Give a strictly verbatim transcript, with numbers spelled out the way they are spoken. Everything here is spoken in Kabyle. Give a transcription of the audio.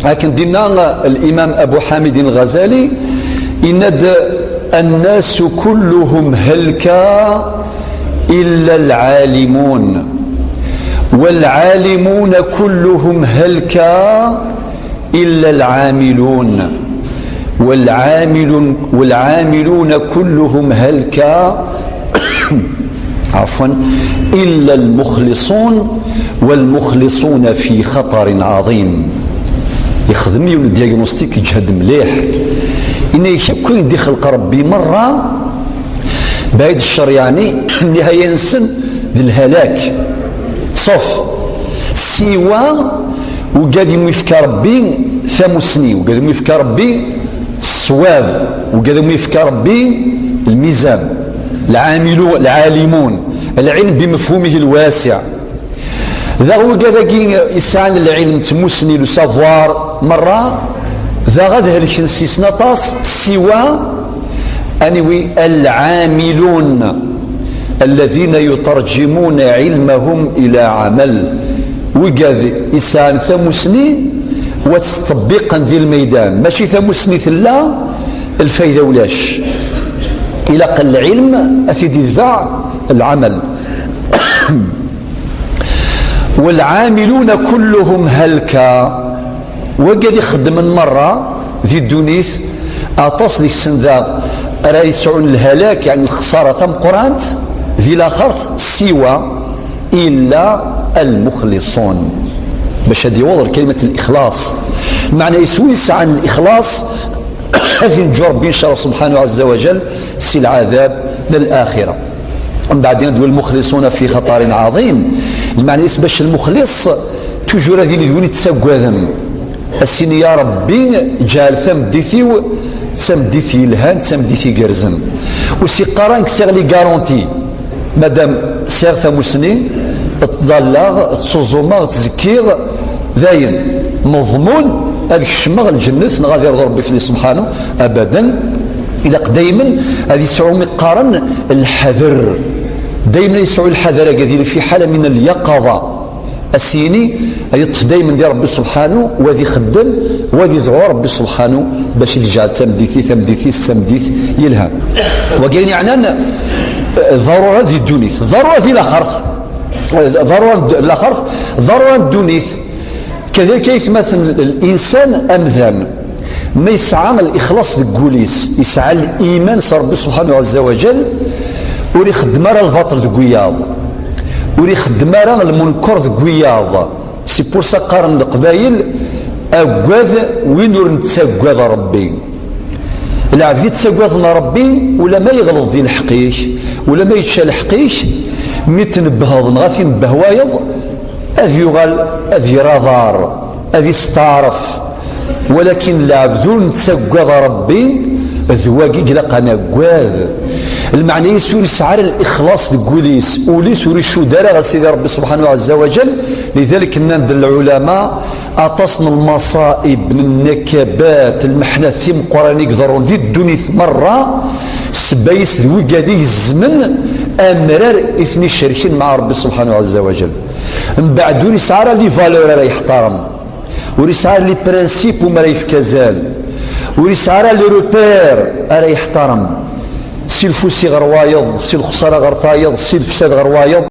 Akken d-yenna l'imam Abu Ḥamid al-Ɣazali, yenna-d: الناس كلهم هلكا إلا العالمون، والعالمون كلهم هلكا إلا العاملون، والعاملون، والعاملون كلهم هلكا عفوا، إلا المخلصون، والمخلصون في خطر عظيم. Yexdem yiwen n diagnostic yeǧhed mliḥ. Yenna-ak akk ayen d-ixleq Rebbi merra, بعيد الشر يعني, النهاية-nsen d lhalak. Sauf siwa wigad i mu yefka Rebbi tamusni, wigad i mu yefka Rebbi ṣṣwab, wigad i mu yefka Rebbi lmizan, العاملو-، العالمون، العلم بمفهومه الواسع. Daɣ wigad-agi yesɛan lɛilm d tmusni, le savoir, merra, daɣ ad helken s-isen aṭas, siwa, aniwi, العاملون الذين يترجمون علمهم إلى عمل. Wigad yesɛan tamusni, wa tt-ttṭebbiqen di lmeydan. Mačči tamusni tella, lfayda ulac. Ilaq lɛilm ad t-id-idbeɛ lɛamal. والعاملون كلهم هلكا. Wigad ixeddmen merra di ddunit, aṭas deg-sen daɣ ara yesɛun lhalak, yeɛni lexsara tameqqrant di laxert, siwa إلا المخلصون. Bac ad iwweḍ lkalimat n lixlaṣ, lmeɛna-is win yesɛan lixlaṣ, ad inǧu Rebbi, ncallah, subḥanahu ɛazza wa jal, si lɛadab n laxira. Mbeɛd ad d-iwwi المخلصون في خطر عظيم. Lmeɛna-is bac lmuxlis, toujours ad yili d win yettaggaden. Ad s-yini: Ya Rebbi, ǧɛel tameddit-iw d tameddit yelhan, d tameddit igerrzen. Ur s-yeqqar ara nekk sɛiɣ les garanties. Madam sɛiɣ tamusni, ttẓallaɣ, ttuẓumeɣ, ttzekkiɣ, dayen, meḍmun ad kecmeɣ lǧennet neɣ ad irḍu Rebbi fell-i subḥanu, abadan. Ilaq daymen ad yesɛu mi qqaren lḥader. Daymen ad yesɛu lḥader-agi, ad yili fi ḥala min lyaqaḍa. Ad s-yini, ad yeṭṭef daymen di Rebbi subḥanu, wa ad ixeddem, wa ad idɛu Rebbi subḥanu, bac i d-iǧɛel tameddit-i, tameddit-is, tameddit yelhan. Wagi ayen yeɛnan, eh, ḍarura di ddunit, ḍarura di laxert, eh, ḍarura n d-, laxert, ḍarura n ddunit. Kadalik aytmaten, l-, linsan amdan, ma yesɛa lixlaṣ deg wul-is, yesɛa liman s Rebbi subḥanahu ɛazza wa jal, ur ixeddem ara lbaṭel deg wiyaḍ, ur ixeddem ara lmunker deg wiyaḍ. C'est pour ça qqaren Leqbayel: Aggad win ur nettaggad Rebbi. Lɛebd yettaggaden Rebbi, ulamma yeɣleḍ di lḥeqq-ik, ulamma yečča lḥeqq-ik, mi tnebbheḍ neɣ ad t-inebbeh wayeḍ, ad yuɣal ad yerr aḍar, ad isteɛref. Walakin lɛebd ur nettaggad Rebbi, d wagi i ilaq ad naggad. Lmeɛna-is ur yesɛi ara lixlaṣ deg wul-is, ul-is ur icudd ara ɣer Sidi Rebbi subḥanahu ɛazza wa jal. Lidalik nnan-d lɛulama, aṭas n lmaṣaib, n nnakabat, lmeḥnat timeqqranin i iḍerrun di ddunit merra, ssebba-is d wigad i izemmen amrar i ten-icerken mɛa Rebbi subḥanahu ɛazza wa jal. Mbeɛd ur yesɛi ara les valeurs ara yeḥtarem, ur yesɛi ara les principes umi ara yefk azal, ur yesɛi ara les repères ara yeḥtarem. Si lfusi ɣer wayeḍ, si lexsara ɣer tayeḍ, si lefsad ɣer wayeḍ.